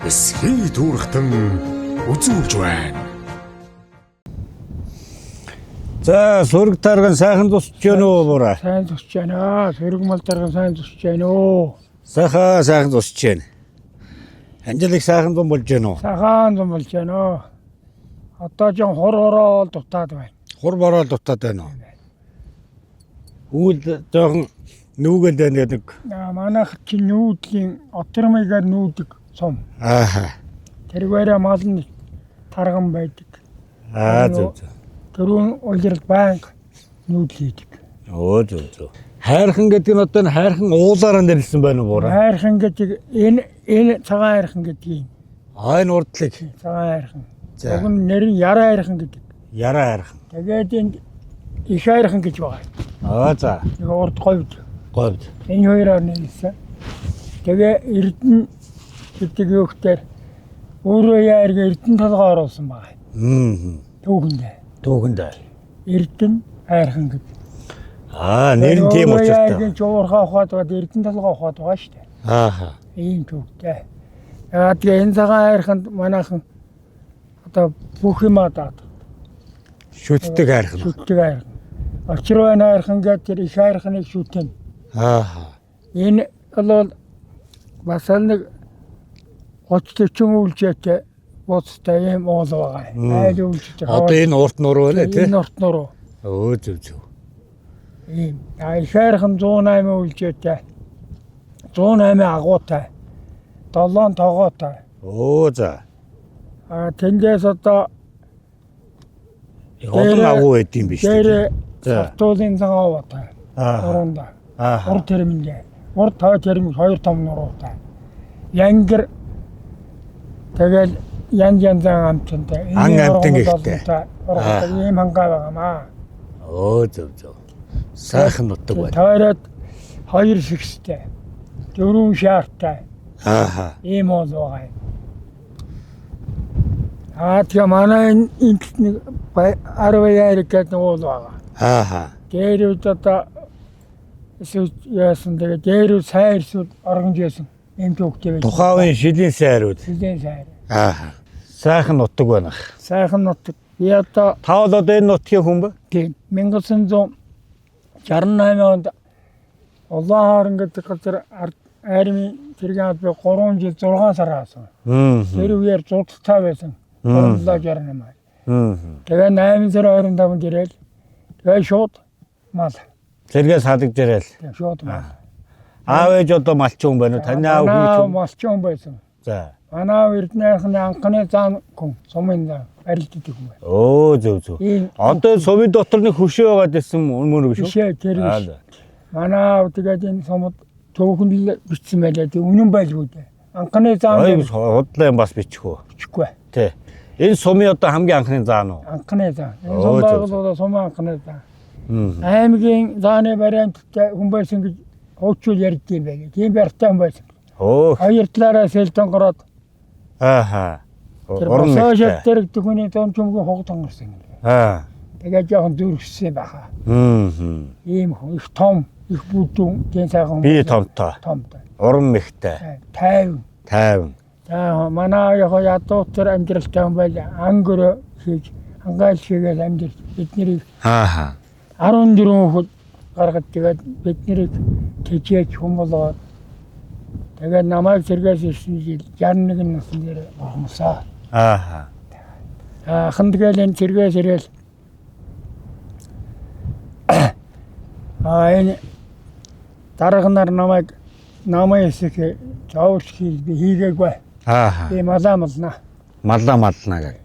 Эсхий түүрхтэн үзүүлж байна. За, сүрэг тарган сайхан тусч гэнэ үү, бураа? Сайн тусч байна. Сөрөг мал дарган сайн тусч байна оо. Сайхан сайхан тусч байна. Анжил их сайхан зам болж гэнэ үү? Сайхан зам болж байна оо. Одоо ч хур хороо дутаад байна. Хур бороо дутаад байна уу? Үүл жоохон нүүгээл байна гэдэг. Аа, манайх чи нүүдлийн отормыгаар нүүдэг сум. Ааха. Тэрвээрээ мал нь тарган байдаг. Аа, зөв зөв. Дөрвөн улирал байнга нүүдэл хийдэг. Өө, зөв зөв. Хайрхан гэдэг нь одоо энэ хайрхан уулаараа нэрлсэн байна уу, бураа? Хайрхан гэдэг энэ цагаан хайрхан гэдэг юм. Аа, энэ урдлыг. Цагаан хайрхан. За. Уг нь нэр нь яраа хайрхан гэдэг. Яраа хайрхан. Тэгээд энд их хайрхан гэж байгаа. Аа, за. Нэг урд говьд. Говьд. Энэ хоёроор нэрлсэн. Тэгээ Эрдэнэ гэдэг юухтэр өөрөө яарг Эрдэнэ толгой оруулсан байгаа. Мм. Түүхэндээ. Түүхэндээ. Эрдэнэ хайрхан гэдэг. Аа, нэр нь тийм учиртай. Өөрөө чуурхаа ухаад байгаад Эрдэнэ толгой ухаад байгаа шүү дээ. Ааха. Ийм түүхтэй. Яагаад тэгээ энэ цагаан хайрханд манайхан одоо бүх юмаа даад. Шүтдэг хайрхан. Шүтдэг хайрхан. Очир байна хайрхан гэдэг тэр их хайрханыг шүтэн. Ааха. Энэ бол бас л нэг 30 40 үйлчээтэй бууцтай ийм уул байгаа. Айл үйлчтэй. Одоо энэ урт нуруу байна тий? Энэ урт нуруу. Өө, зөв зөв. Ийм. А их хайрхан 108 үйлчээтэй. 108 агуутай. 7 тогоотой. Өө, за. А тэндээс одоо Их олон агуу байд юм биш үү? дээр За. сартуулын цагаан овоотой. Аа. Нуруунда. Аа. Урд тэрмэнгээ. Урд тоо тэрмэг хоёр том нуруутай. Янгэр тэгэл янз янзын амтантай. Ан амтан ихтэй. Ургатай ийм хангаа байгаамаа. Өө, зөв зөв. Сайхан нутаг байна. Тойроод хоёр шигстэй. Дөрвөн шаартай. Ааха. Ийм уул байгаа юм. Аа, тэгээ манай энэ энд нэг 10 яарик гэдэг нэг уул байгаа. Ааха. Дээр үед одоо эсвэл яасан, тэгээ дээр үед сайн эрсүүд оргонж яасан юм түүхтэй байж. Тухайн үеийн шилийн сайрууд. Шилийн сайр. Ааха. Сайхан нутаг байна. Сайхан нутаг. Би одоо Та бол одоо энэ нутгийн хүн бэ? Тийм, 1968 онд Улаан хоорон гэдэг газар армийн цэргийн албыг 3 жил 6 сар хаасан. Тэр үеэр зурдтай байсан. 3768. Тэгээ 8 сарын 25-нд ирээл тэгээ шууд мал. Цэргээс хадагж ирээл. Тэгээ шууд мал. Аав ээж одоо малчин хүн байна уу? Таны аав Манай хүн аав юм? малчин байсан. За. Манай аав Эрдэнэхний анхны заан хүн, сумын заан барилддаг хүн байна. Өө, зөв зөв. Ийм Одоо энэ сумын дотор нэг хөшөө байгаад байсан мөн үү шүү? бишээ тэр Аа, биш. за. Манай аав тэгээд энэ сумд түүхэнд л бичсэн байлаа. Тэг үнэн байлгүй дээ. Анхны заан Ой, дээр худлаа юм бас бичих үү? бичихгүй. Тэ. Энэ сумын одоо хамгийн анхны заан уу? Анхны заан. Энэ Өө, сум зөв, зөв. байгууллагын сумын анхны заан. Мм. Аймгийн зааны барианттай хүн байсан гэж хуучул ярьд юм байна. Тийм барьтай хүн байсан. Өө. Хоёр талаараа сэлтэн гороод Ааха. тэр Уран босоо нэгтэй. шатэр гэдэг хүний зам чүмгийн хуг тонгарсан юм. Аа. Тэгээд жоохон зүрхсэн байхаа. Мм. Ийм хүн их том, их бүдүүн, тийм сайхан хүн. Би томтой. Томтой. Уран мэгтэй. 50. 50. За, манай яг ядуу тэр амьдралтай хүн байл ан гөрөө хийж ангаал шигээл амьдарч бид нарыг Ааха. 14 хүүхэд гаргаж тэгээд бид нарыг тэжээж хүн болгоод тэгээд намайг цэргээс ирсэн жил 61 насны дээр бурхмасаа. Ааха. Ахан тэгэл энэ цэргээс ирээл энэ дарга нар намайг намын хэсэг зоовч хийж би хийгээгүй. Ааха. Би малаа малнаа. Маллаа малнаа гэх.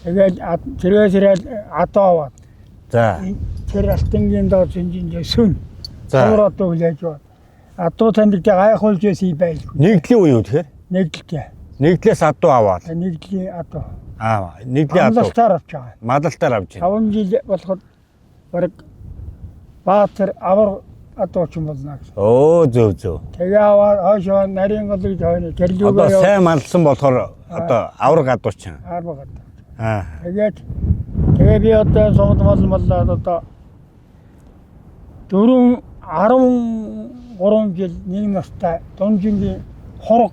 Тэгэл цэргээс ирээл адуу аваад За. тэр алтангийн доор зинжин сүн. За. Цуур адуу хүлээж аваад. Адуу таньдаг гайхуулж байсан юм байлгүй. Нэгдлийн үе юу тэгэхээр? Нэгдэлтэй. Нэгдлээс адуу аваад. Нэгдлийн адуу. Аа, нэгдлийн адуу. Амлалтаар авч байгаа. Мадалтаар авч байна. 5 жил болоход бараг Баатар авар адуучин болно гэсэн. Өө, зөв зөв. Тэгээ аваад хойшоо нарийн гол гэж хойно Одоо тэрлүүгээ сайн малсан болохоор одоо авраг адуучин. Авраг адуу. Аа. Тэгээд тэгээ би одоо сумд мал маллаад одоо 4 13 жил нэг настай дунжингийн хорог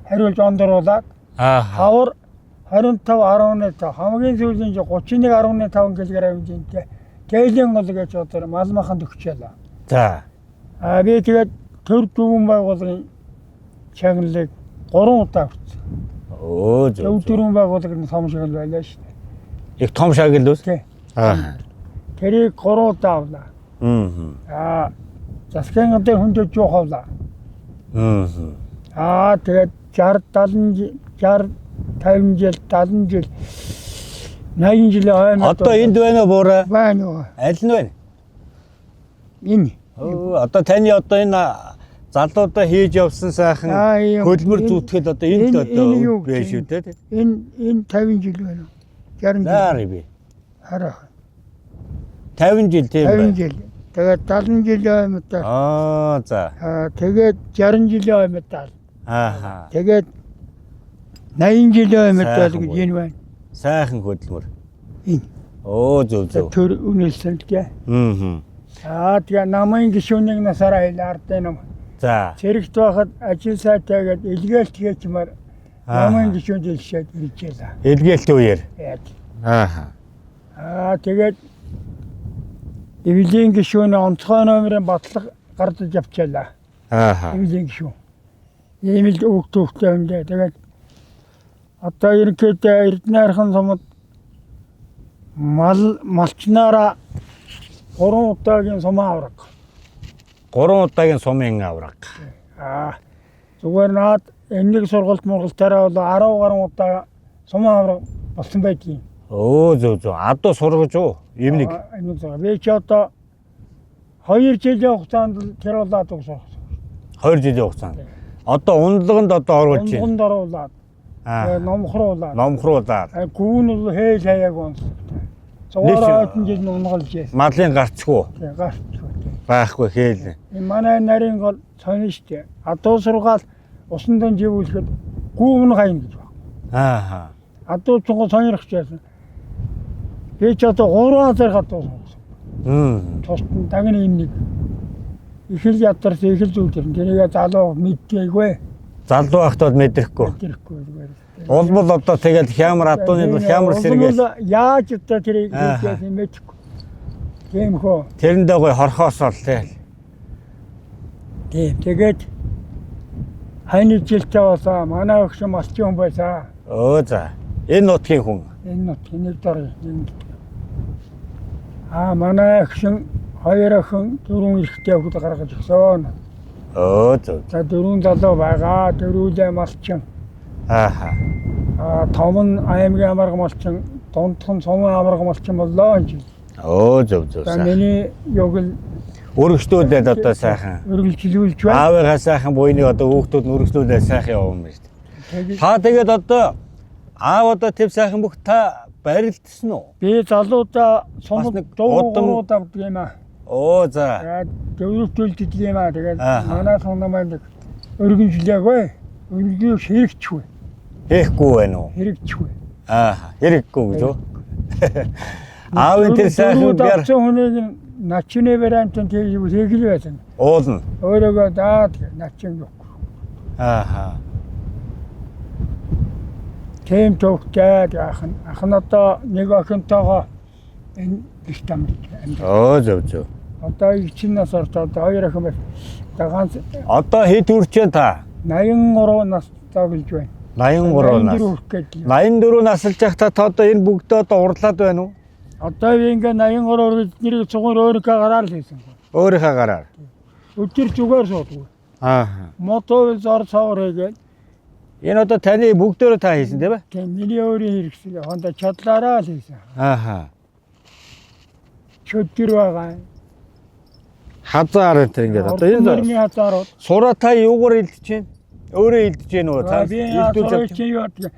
хариулж ондоруулаад хавар 25.5, хамгийн сүүлийн жил 31.5 кг хэмжээтэй тээлийн гол гэж одоо мал маханд өгчээлээ. За. А би тэгээд төр дүүн байгууллагын чагналыг 3 удаа өгсөн. Өө зөв. Төв дөрвөн байгууллагын том шагнал байлаа шүү дээ. Их том шагнал үс? Тий. Аа. Тэрийг 3 удаа авлаа. Аа. Аа засгийн газрын хүндэт жуух авлаа. Аа тэгээд 60 70 60 50 жил 70 жил 80 жилийн хойно Одоо энд байна уу буурай? Байна уу? Аль нь байна? Энэ. Одоо таны одоо энэ залуудаа хийж явсан сайхан хөдөлмөр зүтгэл одоо энд одоо байна шүү дээ. Энэ 50 жил байна уу? 60 жил. Наар би. Хараа. 50 жил тийм байна. 50 жил. Тэгээд 70 жилийн хойно. Аа за. Аа тэгээд 60 жилийн хойно. Ааха. Тэгээд 80 жилийн хойно гэж энэ байна. Сайхан хөдөлмөр. Энэ. Өө зөв зөв. Тэр үнэлсэн л дээ. Аа. Аа тэгээ намын гишүүнийг насаараа хэл ардын нам. За. Цэрэгт байхад ажил сайтай гээд илгээлт хийчмээр намын гишүүнд илшээд иржээ. Илгээлтийн үеэр. Яг. Аа. Аа тэгээд эвлийн гишүүний онцгой номерын батлага гардаж явчаалаа. Аа. Эвлийн гишүүн. Ийм л үг төвхтэй юм дээ. Тэгээд одоо ерөнхийдөө Эрдэнэ сумад мал малчнаараа 3 удаагийн сумын авраг. 3 удаагийн сумын авраг. Аа зүгээр наад эмнэг сургалт мургалтаараа бол 10 гаруй удаа сумын авраг болсон байдгийн. Өө зөв зөв. Адуу сургаж уу? Эмнэг. Эмнэг сургаж. Би чи одоо 2 жилийн хугацаанд л тэр бол адуу сургасан. 2 жилийн хугацаанд. Одоо ундлаганд одоо оруулж байна. Ундлаганд оруулаад. Номхруулаад. Номхруулаад. Гүүн бол хээл хаяаг унтлагтай. Зугаар ойдон жил нь унгалж байсан. Малын гарцгүй. Тий, гарцгүй. Байхгүй хээл. Энэ манай нарийн гол сонь штэ. Адуу сургаал усан дан живүүлэхэд гүүн гайн гэж байна. Аа. Адуу чуган сонирхч байсан. Би ч одоо 3 азар адуу сургасан. Тусдан дагны юм нэг их л ядарсан, их л зүйл юм. Тэрийг залуу мэддэггүй. Залуу байхад бол мэдрэхгүй. Мэдрэхгүй зүгээр. Улмал одоо тэгэл хямар адууны бол хямар сэргээл. Яаж одоо тэрийг хийх юм мэдэхгүй. Тийм хөө. Тэрэндээ гой хорхоосоо л тэгэл. Тийм. Тэгээд хойны жилтэй болоо манай өгшин малчин хүн байсан. Өө за. Энэ нутгийн хүн. Энэ нутгийн нэг дор энэ. Аа манай өгшин 2 охин 4 эрэгтэй хүүд гаргаж өгсөн. Өө зөв. За 4 залуу байгаа. Дөрвөлээ малчин. Ааха. Аа том нь аймгийн амарга малчин, дундх нь сумын амарга малчин боллоо энэ жил. Өө зөв зөв. За миний юг л өргөжлүүлээд одоо сайхан. Өргөлжлүүлж байна. Аавыгаа сайхан буйныг одоо хүүхдүүд нь өргөжлүүлээд сайхан явсан байна шүү дээ. Та тэгээд одоо аав одоо тэв сайхан бүх та барилдсан уу? Би залуудаа сумд дуу авдаг юм аа. Оо за. Тэгээд дөрөвтөлдөг юм аа. Тэгээд манай сум намайг нэг өргөнжлөөгүй. Өргөжлөх хэрэгчгүй. Хийхгүй байна уу? Хэрэгчгүй. Аа, хэрэггүй гэж үү? Аавын тэр сайхан бяр хүнийг начны вариантын тэр хэрэгэл байсан. Уулна. Өөрөөгөө даад начин юу. Ааха. Тийм төвхтэй ах нь ах нь одоо нэг охинтойгоо энэ гэрт амьдарч амьдар. Өө зөв зөв. Одоо 9 нас ортой одоо хоёр охин байна. Одоо ганц Одоо хэд хүрч байна та? 83 нас тоглож байна. 83 нас. 84 насалж байхдаа та одоо энэ бүгдээ одоо урлаад байна уу? Одоо би ингээ 83 эднэрийг цугуун өөрийнхөө гараар л хийсэн. Өөрийнхөө гараар. Өдөр зүгээр суудгүй. Аа. Мото зор цовор хийгээд. Энэ одоо таны бүгдөө та хийсэн тийм ээ? Тийм, миний өөрийн хэрэгсэл. Хондоо чадлаараа л хийсэн. Ааха. Чөтгөр байгаа. Хазаар энэ төр ингээд одоо энэ хазаарууд. Сураа та юугаар илдэж байна? Өөрөө илдэж байна уу? Та илдүүлж авч юу гэдэг.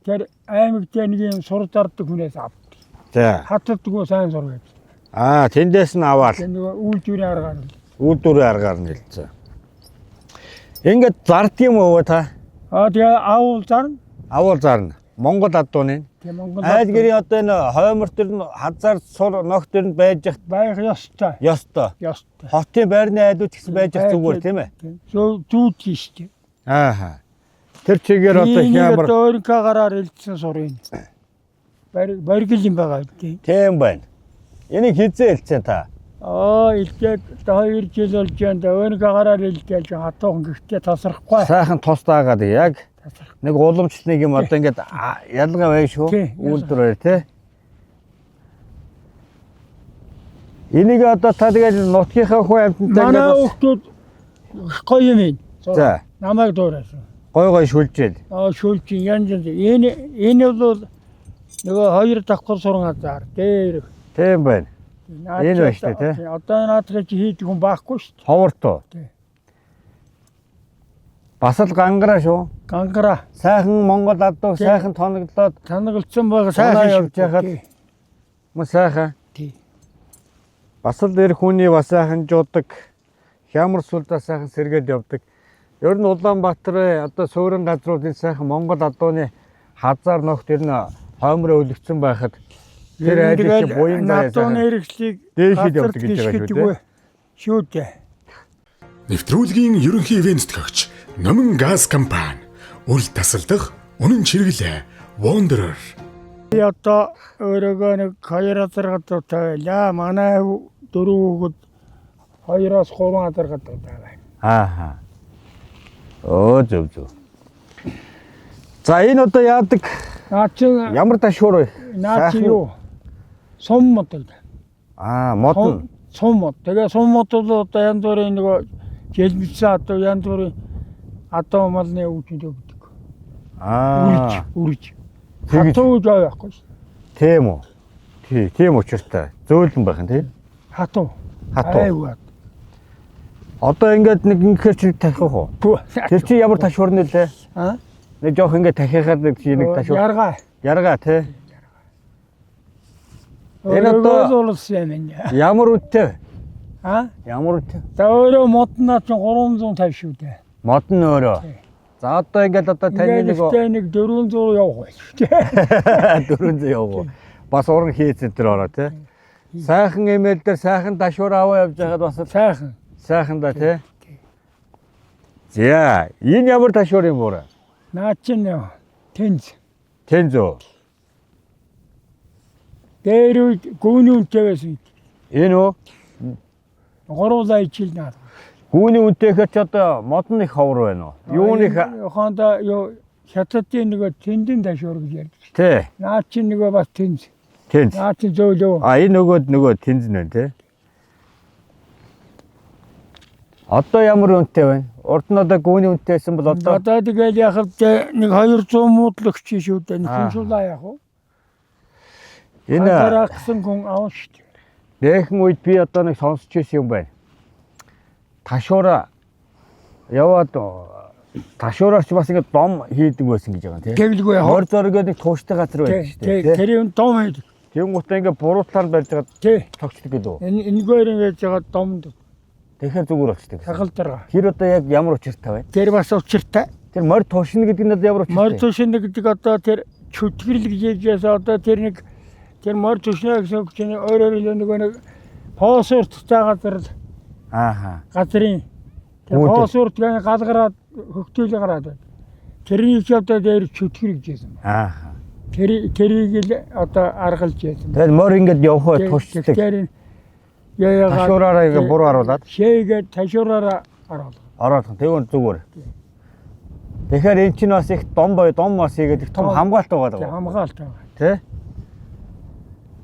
Тэр аймаг дээр нэг юм сур зардаг хүнээс авдаг. За. Хатдаггүй сайн сур гэж. Аа, тэндээс нь аваад. Тэр нөгөө үйлдвэрийн аргаар нь. Үйлдвэрийн аргаар нь хэлсэн. Ингээд зарддаг юм уу та? Аа, тэгээ аавал зарна. Аавал зарна. Монгол адууны. Тийм, Монгол. Айл гэрийн одоо энэ хоймор төр нь хазаар сур ногт төр нь байж байх ёстой. Ёстой. Ёстой. Хотын байрны айлууд гэсэн байж зүгээр тийм ээ. Зүүд шүү дээ. Ааха. Тэр чигээр одоо Энийг хямар одоо өөрийнхөө гараар элдсэн сур юм. Баригл юм байгаа тий. Тийм байна. Энийг хизээ элцэн та. Аа, элдээд 2 жил болж байна. Да өөрийнхөө гараар элдэж хатуухан гэхдээ тасрахгүй. Сайхан тус даагаад яг Тасрах. нэг уламжлал нэг юм одоо ингээд ялгаа байна шүү. Тий, Үйлдвэр хоёр тий. Энийг одоо та тэгэл нутгийнхаа хүн амьтантай Манай ингээд бас хүүхдүүд их гоё юм энэ. За. Намайг дуурайсан. гой гой шүлжээл. Аа, шүлжин янз янз. Энэ бол нөгөө хоёр давхар суран газар дээр. Тийм байна. Наад Энэ чи байна шүү дээ, тий? Одоо наадах чи хийдэг хүн байхгүй шүү дээ. Ховортоо. Тий. Бас л гангараа шүү. Гангараа Сайхан Монгол адуу Тий. сайхан тоноглоод танагалцсан байгаа Унаа сайхан явж шүү. яхад Тий. мөн сайхан. Тий. Бас л эр хүний бас сайхан жуудаг. Хямар сулдаа сайхан сэргээд явдаг. Ер нь Улаанбаатарын одоо суурин газруудын сайхан Монгол адууны хазаар ногт ер нь хоймроо өлөгцөн байхад тэр айлын чинь буян заяа Надууны сайхан хэрэгслийг дээшид газарт явдаг гэж байгаа шүү гიშгэдэггүй. дээ. Шүү дээ. Нэвтрүүлгийн ерөнхий ивээн тэтгэгч Номин газ компани үл тасалдах үнэн чиргэлээ Wanderer Би одоо өөрөөгөө нэг хоёр азар гадуутай байлаа. Манай дөрөв хүүхэд хоёроос гурван азар гадуутай байна. Ааха. Өө зөв зөв. За энэ одоо яадаг Наа чинь ямар ташуур вэ? наа чи Сайхан- юу? Сум мод. Аа мод нь. Сум мод. Тэгээ сум мод бол одоо янз бүрийн нөгөө желмжсэн одоо янз бүрийн адуу малны өвчнөд өгдөг. Үрж, Аа. үрж. Тэгэж. Хатуу жоо байхгүй шүү. Тийм үү. Тий, тийм учиртай. Зөөлөн байх нь тий. Хатуу. Хатуу. Айгүй. Одоо ингээд нэг ингэхээр чи тархих уу? Пүү. Тэр чи ямар ташуур нэлээ? Аа? Нэг жоох ингээд тахихад нэг чи нэг ташуур. Яргаа. Яргаа тий. Энэ Энэ одоо- одоо улсан юм. Ямар үнэтэй? Аа? Ямар үнэтэй? За өөрөө модноо чинь 350 шүү дээ. Мод нь өөрөө. Тий. За одоо ингээд одоо таны нэг Ингээд нэг 400 явах байх шүү дээ. 400 явуу. Бас уран хийц энэ төр ороо тий. Сайхан эмээл дээр сайхан ташуур аваа явж байхад бас л Сайхан. сайхан да тий. За, энэ ямар ташуур юм буура? Наа чинь тэнц. Тэнзүү. Дээр үед гүүний үнэтэй байсан. Энэ үү? Гуруулаа ичил наа. Гүүний үнэтэй гэхээр чи одоо мод нь их ховор байна уу? Юуны их Хонда юу хятадын нөгөө тэндэн ташуур гэж ярьдаг. тий. Наа чинь нөгөө бас тэнц. Тэнз. Наа чинь зөөлөө. А энэ нөгөө тэнз нэ тий. Одоо ямар үнэтэй байна? Урд нь одоо гүүний үнэтэй байсан бол одоо Одоо тэгэл яг л нэг 200 муудлогч шүү дээ. Аа. Нөхөнсүүлээ яах вэ? энэ Анзаарах гэсэн хүн авна шүү дээ. дээхэн үед би одоо нэг сонсч ирсэн юм байна. Ташуура яваад ташуураар ч бас ингэ дом хийдэг байсан гэж байгаа юм тий. Тэглгүй яах вэ? Морь зориго нэг тууштай газар байдаг шүү Тий, дээ. тий. тэр юм дом хийдэг. Тэнгуутаа ингэ буруу талаар барьж байгаа Тий. тогтдог гэдэг үү? Энэ энэгээр ингэж байгаа домд Тэгэхээр зүгээр болчдөг. гэсэн. хагалдарга. Тэр одоо яг ямар учиртай вэ? Тэр бас учиртай. Тэр морь туушна гэдэг нь одоо ямар учиртай? Морь түшинэ гэдэг одоо тэр чөтгөрл гэж ярьжсэн одоо тэр нэг тэр морь түшнэ гэсэн үг чинь өөрөөр хэлбэл нөгөө нэг фосфортой газар л Ааха. газрын тэр Үүдэл. фосфорт гэх гал гараад хөгтөөл гараад байна. Тэрний ч одоо дээр чөтгөр гэж байсан. Ааха. Тэр тэрийг л одоо аргалж байсан. Тэгээд морь ингээд явах бай туушдаг. Тэгэхээр яа Ташуураараа ингээ буруу харуулад шээгээд ташуураараа харуулга. ороод тэгвэл зүгээр. Тэгэхээр эн чинь бас их дом бой дом бас хийгээд их том Том. хамгаалт байгаа Тэг даа. хамгаалт байгаа. Тэ?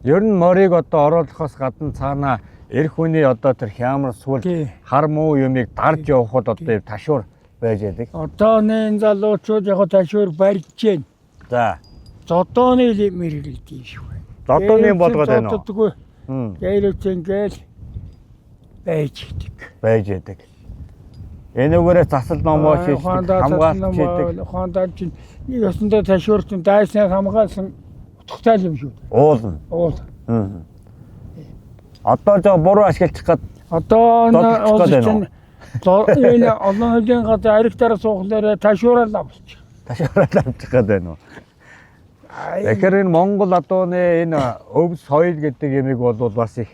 Ер нь морийг одоо оруулахаас гадна цаанаа эр хүний одоо тэр хямар сүл Тий. хар муу юмыг дарж явахад одоо юм ташуур байж яадаг. Одооны энэ залуучууд яг ташуур барьж гин. За. Зодооны л мэргэлдэг шүү. Зодооны юм болгоод байна уу? Зоддоггүй. Хм. Дээрээс ингээл байж идэг. Байж яадаг. Энүүгээрээ засал номоо шийддэг, хамгаалт хийдэг. Ухаандаа чинь нэг ёсондоо ташуурчин дайснаар хамгаалсан утгатай л юм шүү. Уулна. Уул. Хм. Одоо жоо буруу ашиглах гад Одоо Зодчих энэ гээд байна уу? чинь энэ олон хөлийн газар ариг дараа суухлаараа ташуураа авчих. ташуураад авчих гээд байна уу? Тэгэхээр энэ Монгол адууны энэ өв соёл гэдэг юмыг бол бас их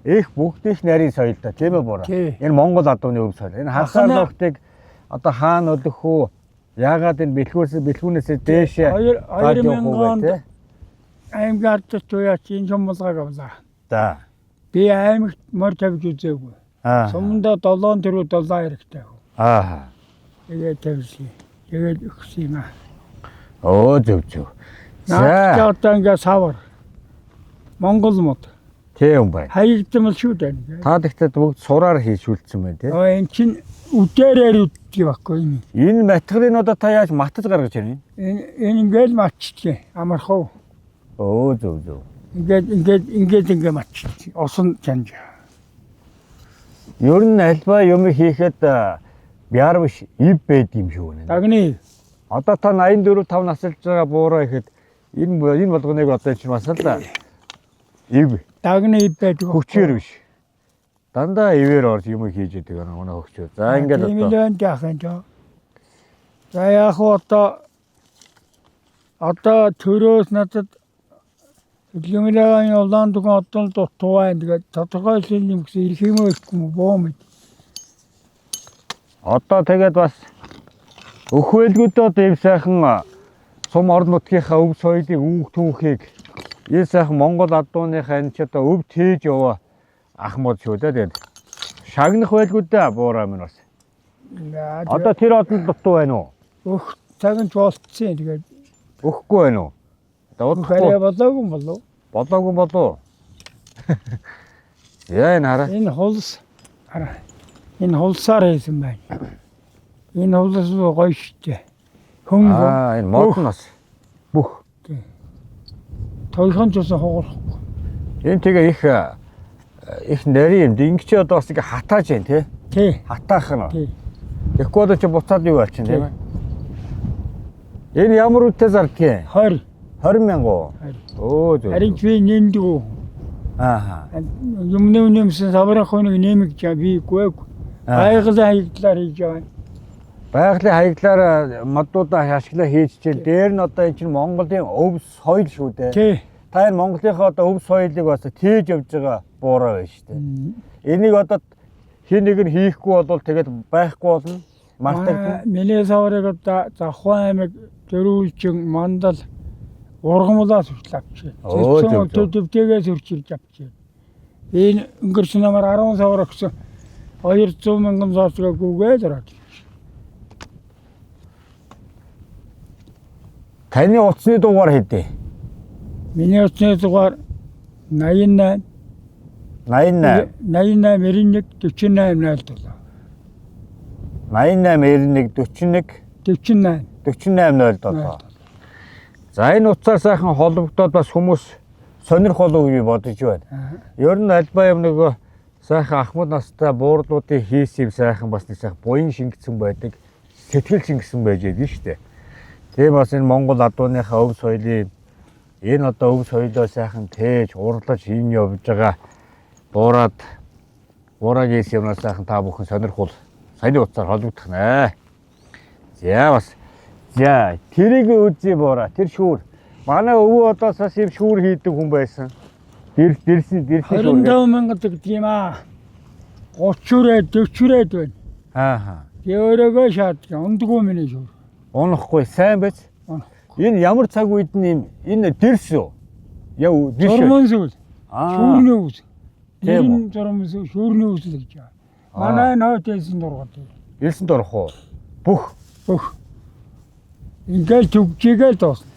их бүгд их нарийн соёл да тийм ээ буруу. Тий. Энэ Монгол адууны өв соёл. Энэ хасаар Ахна- ногтыг одоо хаана өлөх үү? Яагаад энэ бэлхүүнээс дээшээ гарч явах 2000 уу онд те? Аймгийн ардч уяач энэ сумлгааг авлаа. За. Би аймагт морь тавьж үзээгүй. Аа. Сумдаа 7 тэрүү 7 хэрэгтэй. Аа. Тэгээд тавьсан. Тэгээд өгсөн юм аа. Өө зөв зөв. Наад чи За. одоо ингээ савар. Монгол мод. Тийм байна. Хаягдмал шүү дээ. Та тэгтээ бүгд сураар хийшүүлсэн байна те. Оо эн чин үдээрээр үддэг байхгүй юм. Энэ материалыг одоо та яаж матаж гаргаж ирнэ? Энэ энэ ингээл матччих. Амархав. Өө зөв зөв. Ингээд ингээд ингээд ингээ матччих. Усан чанж. Ер нь альва юм хийхэд бяр биш ив байд юм шиг байна. Дагны Одоо та 84 5 насалж байгаа буураа ихэд энэ болгоныг одоо чинь бас л ив дагны ив байдаг. хүчээр биш. Дандаа ивээр орж юм хийж идэг байна манай хөгчөө. За ингээд Тийм л одоо байна яах юм жоо. За яах вэ одоо төрөөс надад Лүмлэгийн улаан дүгэн одон дутуу байна. Тэгээд тодорхой юм гэсэн ирэх юм уу ирэхгүй юм уу боо мэд. Одоо тэгээд бас өхвөлгүүдээ одоо ийм сайхан сум орон нутгийнхаа өв соёлыг үүх түүхийг энэ сайхан Монгол адууныхаа энэ ч одоо өв тээж яваа ахмад шүү дээ. Тэгээд шагнах байлгүүдээ буураа минь бас. Одоо тэр одонд дутуу байна уу? Өөх цаг нь ч болцсон. Тэгээд Өгөхгүй байна уу? Одоо өөх арай удахгүй болоогүй юм болов. болоогүй болов. Яа энэ хараа. Энэ хулс хараа. Энэ хулсаар хийсэн байна. Энэ хулс гоё штэ. Хөнгө Аа энэ мод нь бас бүх. тоёхон цусан хугарахгүй. Энэ тэгээ их их нарийн юм. Ингэч одоо бас ингээ хатааж байна тий. Тий. Хатаах нь. Тий. Тэгэхгүй одоо чи буцаад юу болчин тийм ээ. Энэ ямар үнэтэй зардгийг? 20. 20 мянга уу? 20. Өө зөв. Харин ч би нэмдэг. Ааха. Юм нэм нэмсэн саврын хоног нэмэгж би үгүй. Байгалийн хаягдлаар хийж байгаа. Байгалийн хаягдлаар модуудаа ашиглаа хийж чил. Дээр нь одоо энэ чинь Монголын өв соёл шүү дээ. Тий. Та энэ Монголынхаа одоо өв соёлыг бас тээж явж байгаа буурай байна шүү дээ. Энийг одоо хин нэг нь хийхгүй бол тэгээд байхгүй болно. Мартагдана. Миний саврыг одоо Завхан аймаг Дөрвөлжин Мандал ургамлаас хүртэл авчээ. Өө, зөв, зөв. Төвдөгээс хүрчилж авчээ. Энэ өнгөрсөн намар 10 савар өгсөн 200 мянган зоосгоо гүгээд ороод. Таны утасны дугаар хэдий? Миний утасны дугаар 88 88 88 91 48 07. 88 91 41 48 48 07. За энэ утсаар сайхан холбогдоод бас хүмүүс сонирхол өгье бодож байна. Ер нь альбаа юм нөгөө сайхан ахмад настай буурлуудын хийс юм сайхан бас нэг сайхан буян шингэсэн байдаг, сэтгэл шингэсэн байж байдаг шүү дээ. Тийм бас энэ Монгол адууныхаа өв соёлын энэ одоо өв соёлоо сайхан тээж, урлаж энэ явж байгаа буураад буураг хийс юмнаас сайхан та бүхэн сонирхол саяны утсаар холбогдох нэ. За бас за тэрийг үзье буураа. Тэр шүүр. Манай өвөө одоо бас юм шүүр хийдэг хүн байсан. Дэрс дэрсэн дэрсэн шүүр. 25 мянга гэдэг юм аа. 30 үрээд 40 үрээд байна. Аа. Өөрөөгөө шаарддаг. Ундгүй миний шүүр. Унахгүй сайн байж. Унахгүй. Энэ ямар цаг үед нь юм энэ дэрс үү? Яа дэрс. Зурман сүл. Аа. Шүүрний үс. Тийм үү? Энэ зурман сүл шүүрний үс л гэж байна. Манай нойт элсэн дургад. Элсэн дурах уу? Бүх. Бүх. Ингээл төгжигээл дуусна.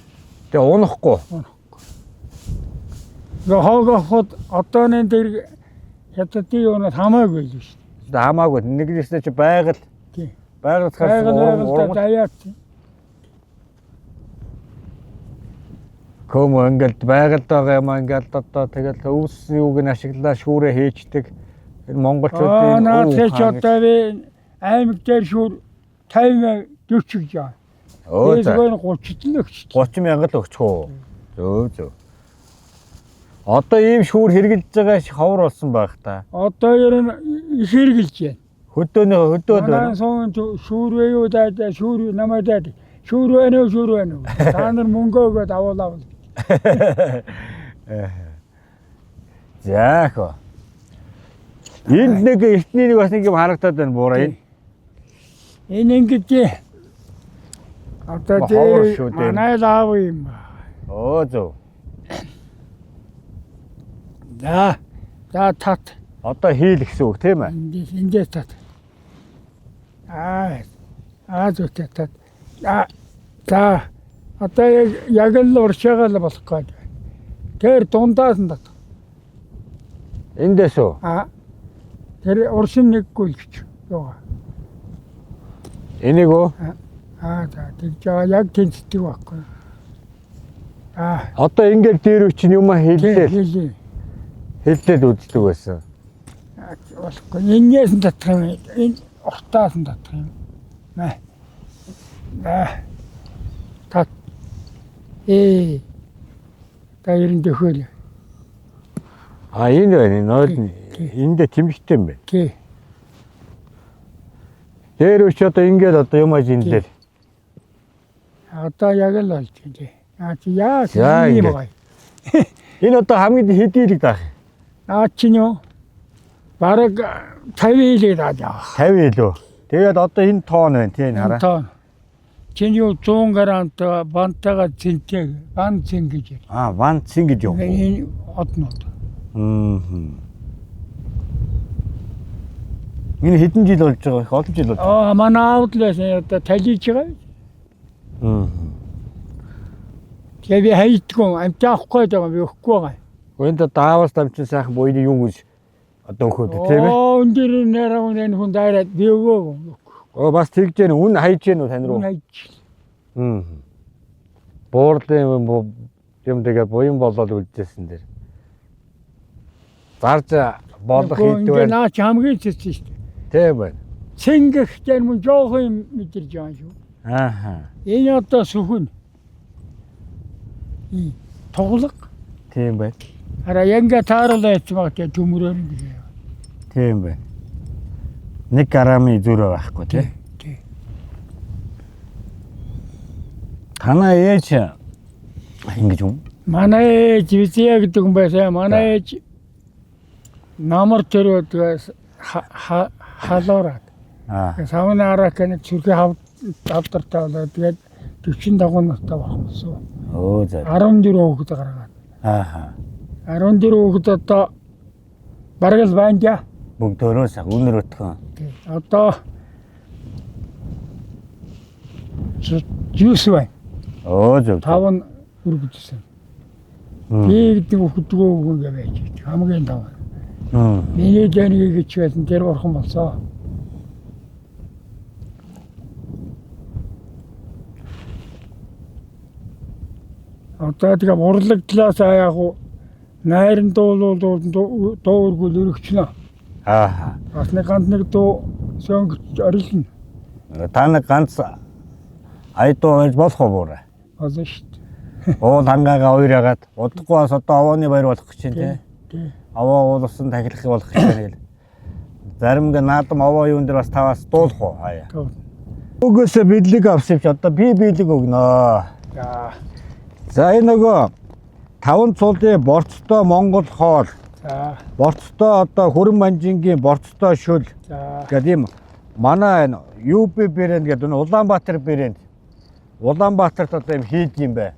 Тэгээ унахгүй. Ингээ хоог авахд одооны тэр хятадын юунаас хамаагүй л шүү Тэгээ хамаагүй. Нэг нэстэй чи байгаль. дээ. Байгаль Байгаль гарсан байгаль даяат. Көм ингээл байгальд байгаа юм ингээл одоо тэгэл өвс юуг нь ашиглаа шүүрээ хийчдэг. Энэ монголчуудын наад өв чи ухаан гэж. одоо би аймаг дээр шүүр 50 40 гэж байгаа. Өө за. Тэгэхээр 30 л өгч. 30 мянга л өгчих үү. Зөв зөв. Одоо ийм шүүр хэрэгжилж байгаа ховор болсон байх та. Одоо ер нь их хэрэгжилж байна. Хөдөөний хөдөөд Манай байна. суун шүүр вэ юу даа шүүр намайг даа шүүр байна уу шүүр байна уу. Та нар мөнгө өгөөд авуулаа. За хөө. Энд нэг эртний нэг бас нэг юм харагдаад байна буурай энэ. Энэ ингэж Одоо Ховор дээр шүү дээ. манай лав юм. Өө зөв. За. За тат. Одоо хийл гэсэн үг тийм ээ. Эндээс эндээс тат. Аа. Аа зүгтээ тат. Аа. За. Одоо яг л уршаага л болох гээд. Тэр дундаас нь тат. Эндээс үү? Аа. Тэр уршин нэггүй л гэж. Юугаа. Энийг үү? Аа за тэгж байгаа яг тэнцдэг байхгүй. Аа. Одоо ингээд дээр үе чинь юм Хэлээ. хэллээ. Хэлээ. Хэллээд үздэг байсан. Болохгүй. Энээс нь татах юм. Энэ уртаас нь татах юм. Мэ. Аа. Тат. Ээ. Та ерэн дөхөөл. А энэ байна. Энэ ойл нь эндээ тэмдэгтэй юм байна. Тий. Дээр үе чи одоо ингээд одоо юм аж инлээ. Одоо яг л болж байна. Тий. Аа чи яа За, юм ингээд. гай. Энэ одоо хамгийн хэдийлэг даах. Аа чи нөө бараг 50 хилээ даа явах. 50 илүү. Тэгээд одоо энэ тоон байна тийм хараа. Тон. Чиний юу 100 грамт бантайгаа цэнтэй бан цэн гэж. Аа, ван цин гэж юм. Энэ однууд. Мм. Энэ хэдэн жил болж байгаа их олон жил болж байгаа. Аа манай аавд л байсан одоо талиж байгаа. Мм. Тэгээ би хайдгүй амтаа авахгүй байгаа би өгөхгүй байгаа. Энд одоо аавас дамчин сайхан буйны юм гэж одоо өгөхөд тийм ээ. Оо энэ дэр нэрээ энэ хүн дайраад би өгөөгүй. Оо бас тэгж гэн үн хайж гэн үү тань руу. Үн хайж. Мм. Буурлын юм юм тэгээ буян болоод үлдээсэн дэр. Зарж болох Үгүй, хийдэг ингээ байна. наа чи хамгийн цэцэн шүү дээ. Тийм байна. Цэнгэх дээр мөн жоохон юм мэдэрч байгаа шүү. Ааха. Энэ одоо сүхэн. Туглаг. Тийм байна. Хараа янга тааруулаа яцсан баг тэгээ төмөрөөр ингэ. Тийм байна. 1 грамын зөрөө байхгүй тий. Тий. Танаа ээж ингэж юм. Манай ээж Визия гэдэг хүн байсан. Манай ээж намар төрөө тэгээ халуураад. Аа. Савны арак нэг цүрхий хавдартай болоод тэгээд 45 настай болсон. Өө за. 14 хүүхэд гаргаад. Ааха. 14 хүүхэд одоо бараг л байна даа. Бүгдөө сайхан үнэр өтгөн. Одоо 9 байна. Өө зөв. 5 нь өргөжсөн. Би гэдэг хүүхдгөө ингээ байж байгаа. Хамгийн тав. Миний дэнгийг гэж байсан тэр бурхан болсон. Одоо тэгээ урлаг талаас яг уу найран дуулуул дуу дуу өргөл өргөчнө. Ааха. Бас нэг ганц нэг дуу сөнгөж орилно Та нэг ганц айдуу байж болох уу буурай? болно шүү дээ. Уул хангаагаа уйраагаад удахгүй бас одоо овооны баяр болох гэж байна тий. Тий. Овоо уулсан тахилах болох гэж байна гэл. Зарим гэ наадам овоо юун дээр бас таваас дуулах уу хаяа. Тоо. Үгүйсээ бэлэг авсан юм чи одоо би бэлэг өгнө. За. За энэ нөгөө таван цулын борцтой Монгол хоол, За. борцтой одоо хүрэн манжингийн борцтой шүл За. гэдэг ийм манай энэ UB брэнд гэдэг энэ Улаанбаатар брэнд. Улаанбаатарт одоо юм хийд юм бай.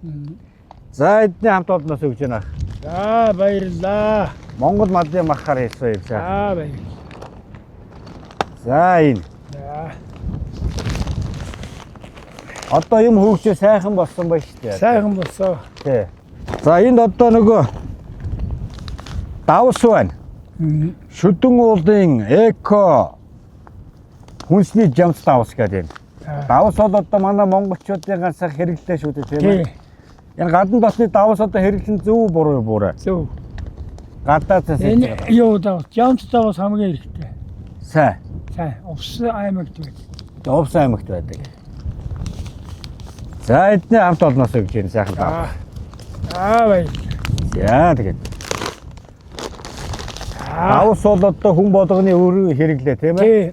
За эдний хамт олноос өгч байна. За баярлаа. Монгол малын махаар хийсэн юм сайн. За баярлалаа. За энэ За. одоо юм хөгжөө сайхан болсон байна шүү дээ. Сайхан болсон. Тий. За энд одоо нөгөө давс байна. Шүдэн уулын эко хүнсний жамц давс гэдэг юм. За. Давс бол одоо манай монголчуудын ганцаар хэрэглэтэй шүү дээ тийм ээ. Тий. Энэ гадна дотны давс одоо хэрэглэн зөв буруу юу буурай. Зөв. Гадаад Энэ юу даа? Жамц давс хамгийн хэрэгтэй. Сайн. Сайн. Увс аймагт байдаг. Увс аймагт байдаг. За эдний хамт олноос өгч энэ сайхан давс. За. За баярлалаа. За тэгээд За. давс бол одоо хүн болгоны өөрийн хэрэглээ тийм ээ.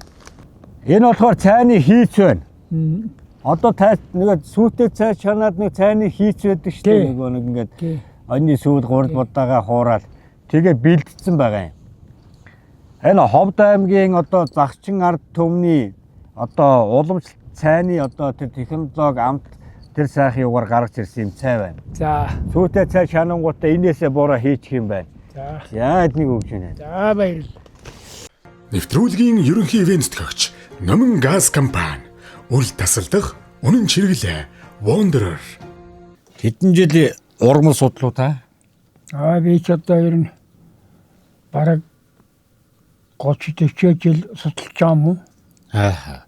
Тий. Энэ болохоор цайны хийц байна. Мм. Одоо тай нөгөө сүүтэй цай чанаад нэг цайны хийц байдаг шүү дээ Тий. нөгөө нэг ингээд Тий. онны сүүл гурд будаага хуураад тэгээ бэлдсэн байгаа юм. Энэ Ховд аймгийн одоо загчин ард түмний одоо уламжлалт цайны одоо тэр технологи амт Тэр сайхан юугаар гаргаж ирсэн юм цай байна. За. Сүүтэй цай шанангуудаа энээсээ бураа хийчих юм байна. За. За эднийг өгч байна. За баярлалаа. Нэвтрүүлгийн ерөнхий ивент тэтгэгч Номин газ компани үл тасалдах үнэн чиргэлээ Wanderer. Хэдэн жил ургамал судлаа та? Аа би ч одоо ер нь бараг 30 40 жил судалж байгаа юм уу? Аа.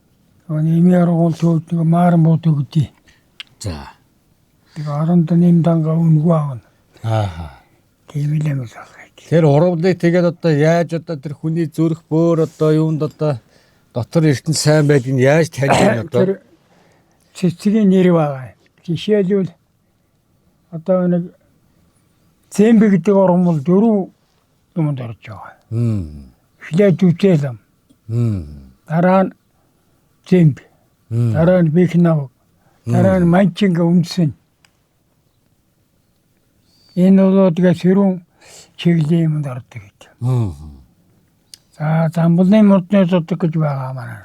Нөгөө эмийн аргуул төвд нэг мааран бууд өгдөө. За. Тэгээ оронд нэм данга үнгүй аавна. Аа. Тийм л юм л байна. Тэр ургамлыг тэгээд одоо яаж одоо тэр хүний зүрх бөөр одоо юунд одоо дотор эрдэнэ сайн байдгийг яаж таньж байна одоо? Тэр цэцгийн нэр байгаа. Жишээлбэл одоо нэг зэмбэ гэдэг ургамал дөрөв юмд орж байгаа. Мм. Эхлээд дүзээлэм, Мм. дараа нь зэмб, дараа нь бихнав, дараа нь манчинга үнсэн. Энэ бол тэгээ сэрүүн чиглэлийн юмд ордог гэдэг. Мм. За замбалны модны зудаг гэж байгаа манай.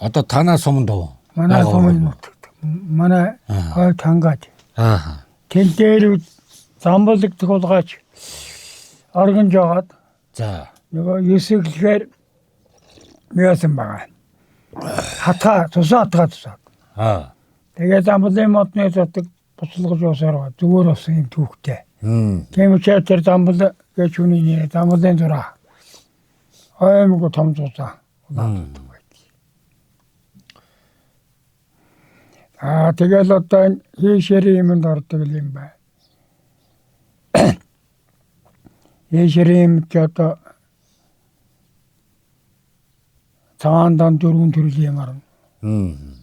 Одоо танаа суманд уу? Манай сумын нутагт. Манай хой тангаад. Аа. Тэн дээр замбал гэдэг хулгайч оргон жоод За. нөгөө есэглэхээр яасан байгаа. Хатгаа тусаа хатгаа тусаа. Аа. Тэгээ замбалын модны зудаг буцалгаж уусаар байгаа. Зүгээр болсон юм түүхтэй. Мм. Тийм учраас тэр замбал гэж хүний нэр замбалын зураа. Аймаг том зузаан. Улаан. Аа тэгэл одоо энэ хийшэрийн юмд ордог юм байна. Хийшэрийн юм чи одоо цагаан дан дөрвөн төрлийн юм орно. Мм.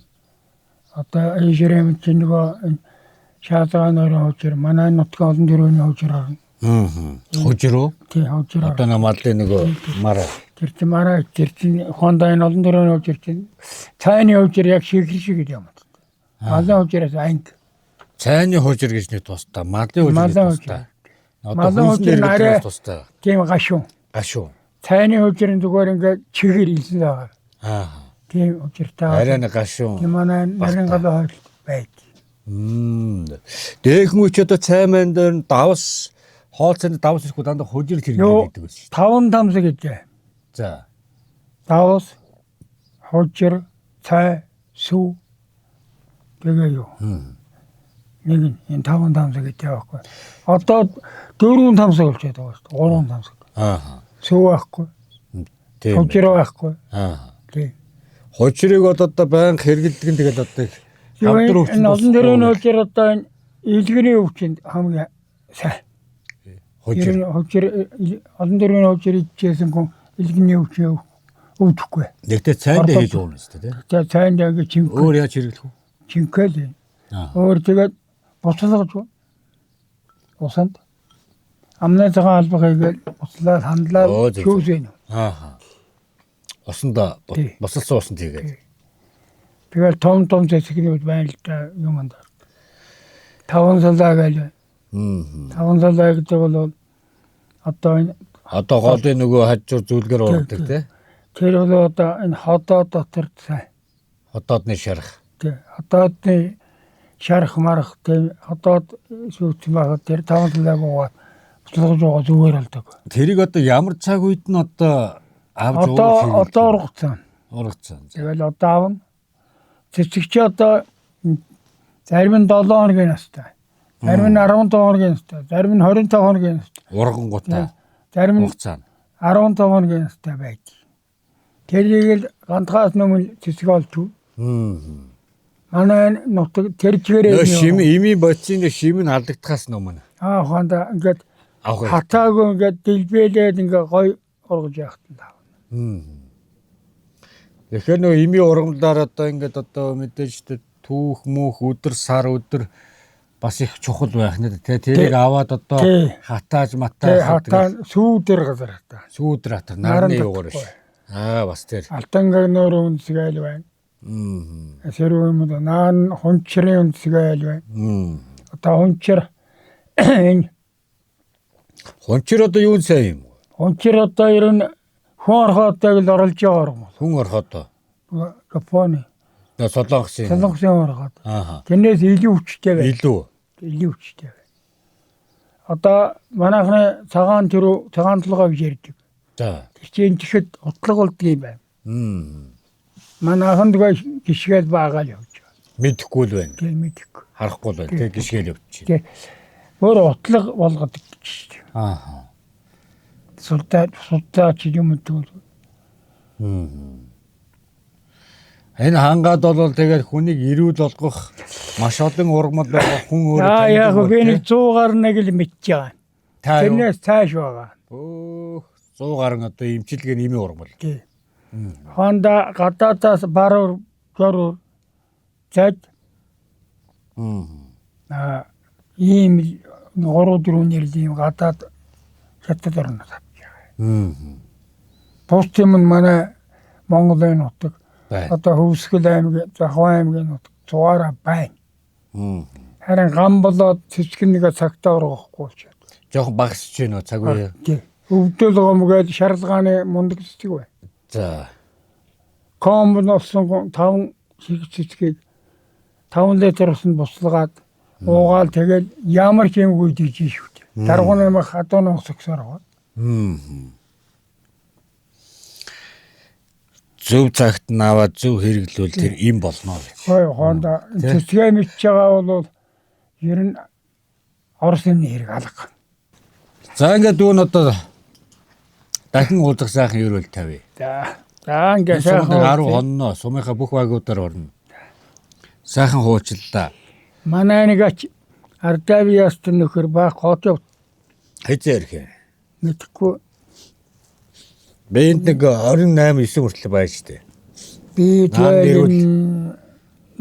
Одоо хийшэрийн юм чи нөгөө энэ шаазаан нойрон хужир манай нутгийн олон төрлийн хужир орно. Мм. Хужируу? Тий хужир орно. Одоо нэг малын нөгөө мар. Тэр чинь мараа тэр чинь Honda энэ олон төрлийн хужир чинь цайны хужир яг шигэр шиг гэдэг юм. Малын хужираас анги. Цайны хужир гэж нэг тусдаа, малын хужир гэж Малын тусдаа. Одоо Малын хүнсний хужир нь хэрэглээ арай- тусдаа. Тийм гашуун. Гашуу. Цайны хужирын зүгээр ингээд чихэр илсэн байгаа. Аа. Тийм хужиртай. Арай нэг гашуун. Тийм манай нарийн галуу хойл байд. Мм. Дээхэн үуч одоо цай маань дээр нь давс хоол цайнд давс ирэхгүй дандаа хужир Юу хэрэглэдэг гэдэг байсан шүү. таван тамсаг гэдэг. За. Давс, хужир, цай, сүү тэгээ юу. Нэг нь энэ таван тамсаг гэдэг байхгүй. Одоо дөрвөн тамсаг болчиход байгаа шүү дээ. Гурван тамсаг. Аа. Сүү байхгүй, Тийм. хужир байхгүй. Аа. Тийм. Хужирыг бол одоо байнга хэрэглэдэг нь тэгэл одоо их Юу хамтар өвчин энэ олон төрлийн бус- хужир одоо энэ илгэний өвчинд хамгийн сайн. хужир. Ер нь хужир олон төрлийн хужир идчихсэн хүн илгэний өвчин өвдөхгүй. Нэгтээ цайндаа Ордоо- хийж уuna шүү дээ, тий. Тэгээ цайнд ингээ чинх Өөр яаж хэрэглэх вэ? чинхэл юм. Аа. Өөр тэгээд буцалгаж усанд амны цагаан албах хийгээл буцлаад хандлаад Оо, зөв, зөв. шүүсэн. Аа. Усанд Тий. босолсон усанд хийгээд. Тэгэл том том зэцгнүүд байна л да юм анд. Таван салаа гэж. Мм. Таван салаа гэдэг бол одоо энэ Одоо голын нөгөө хажуур зүйлгээр уурдаг тий. тэр бол одоо энэ ходоо дотор сайн. Хотоодны шарах. Тэ хотоодны шарах марах тийм хотоод сүйцэн байхад тэр таван салааг уугаад буцалгаж байгаа зүгээр болдог. Тэрийг одоо ямар цаг үед нь одоо авч Одоо уух одоо ургацсан. ургацсан. Тэгэл одоо аавна. Цэцэгч одоо зарим нь 7 хоногийн настай. Зарим нь 15 хоногийн настай. Зарим нь 25 хоногийн настай. Ургангуудаа Зарим нь хугацаа нь. 15 хоногийн настай байдаг. Тэрийг л гандхаас өмнө цэцэг олж. Мм. Манай энэ нутаг тэр чигээрээ Нөө шим имийн бодисын шим нь алдагдахаас өмнө Аа хонда ингээд авах. хэрэгтэй. хатаагүй ингээд дэлбэлээд ингээд гой ургаж явахт нь таав. Мм. Тэгэхээр нөө имийн ургамлаар одоо ингээд одоо мэдээж тэ түүх мүүх өдөр сар өдөр бас их чухал байх нэ тэ тэрийг Тий. аваад одоо Тий. хатааж Тэгээ матаах хатаа сүүдэр газар хатаа. сүүдэр хатах Наран нарны юугаар татахгүй. биш. Аа бас тэр. Алтангаар нөр үнсгээл байна. Мм. Сэрүү юм уу наан хунчрын үнсгээл байна. Мм. Одоо хунчир энэ Хончир одоо юун сайн юм? хунчир одоо ер нь хүн орхоодыг л оруулж байгаа юм. Хүн орхоод Японы. Солонгосын. Солонгосын уургаад. Ааха. Тэрнээс илүү хүчтэй байна. Илүү. Илүү хүчтэй байна. Одоо манайхны цагаан төрөө цагаан толгой гэж ярьдаг. За. Тэр чинь тэгэхэд утлаг болдго юм байна. Мм. Манайхан тэгээ гიშгээл баагаал явж байгаа. Мэдэхгүй л байна. Тийм мэдэхгүй. Харахгүй л байна. Тэг гიშгээл явчих. Тэ. Өөр утлаг болгодог гэж. Ааха. Сулдаа сулдаа чи юм гэдэг. Энэ хангаад бол тэгээд хүнийг эрүүл болгох маш олон ургамал байгаа хүн өөрөө Аа яг таньдаг би бол, нэг 100 гаруй нэг л мэдж байгаа. Та юу? Тэрнээс цааш байгаа. Өөх 100 гаруй одоо эмчилгээ нэмийн ургамал. Тий. Хонда гадаадаас баруун жоруу зад Мм. аа ийм 3 4 нэрлийн ийм гадаад хятад орноос авч байгаа. Мм. Бус юм нь манай Монголын нутаг Байна. одоо Хөвсгөл аймаг, Завхан аймгийн нутаг зугаараа байна. Мм. Харин гам болоод цэцгэн нэгэ цагтаа ургахгүй болчиход. Жохон багасч байна уу цаг үе. Тий. Өвдөл гом гээд шарлагааны мундаг цэцэг байна. За. Комбон болсон 5 шиг цэцгийг 5 литр усанд буслаад уугаал тэгэл ямар ч юмгүй дижиж шүү дээ. Даргууны мах хадууны ус өгсөр байгаа. Мм. Зөв цагт нь аваад зөв хэрэглүүл тэр им болно гэж. Хой хоонда цэцгээ мэдж байгаа бол ер нь Орос юмны хэрэг алга. За ингээд дүүн одоо дахин уулзах сайхан ерөөл тавья. За. За ингээд Сумын сайхан 10 хонноо сумынхаа бүх багуудаар орно. Сайхан хуучлаа. Манай нэг ач Ардавиас нөхөр ба хот яв Хэзээ ирэх юм? мэдэхгүй Би энд нэг 28 9 хүртэл байж тээ. би Наа, тэгээд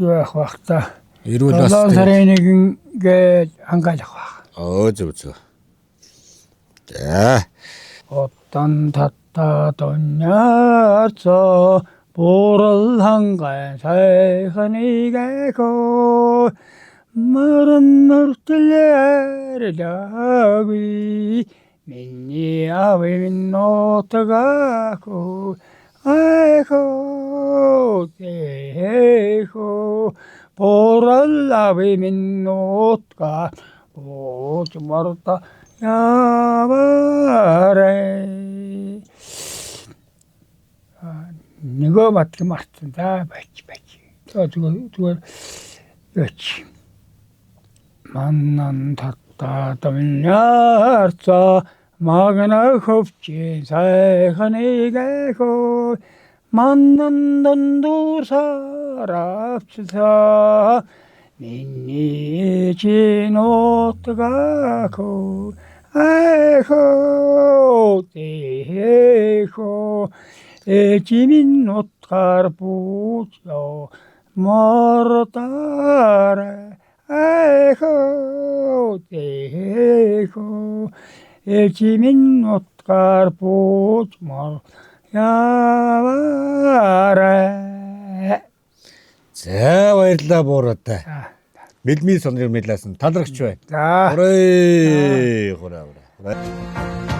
юу яах бах та. Эрүүл бас. 7 сарын нэгэн гээд хангаалах байх. Оо зөв зөв. За. Отон татта доньяцо бурал хангай сайханы гэхо мөрөн нүртлэр лави миний авин нотгако айхо тэхо бурал авин нотга ууч марта яваарэ. Нөгөө матг мартсан. За бач бач. За зүгээр зүгээр бач. Маннан татта дамнярца магна хөвчийн сайханы гэхөө маннан дундуур саравчса миний чинотгако айхоо тэхоо эжимин нутгаар бууцоо мордара айхоо тэхоо эжимин нутгаар бууц мор яваарай. За баярлалаа буураатай. Бэлмийн сонрыг мэдлээсэн талархч байна. За. Хурээ хураа хураа.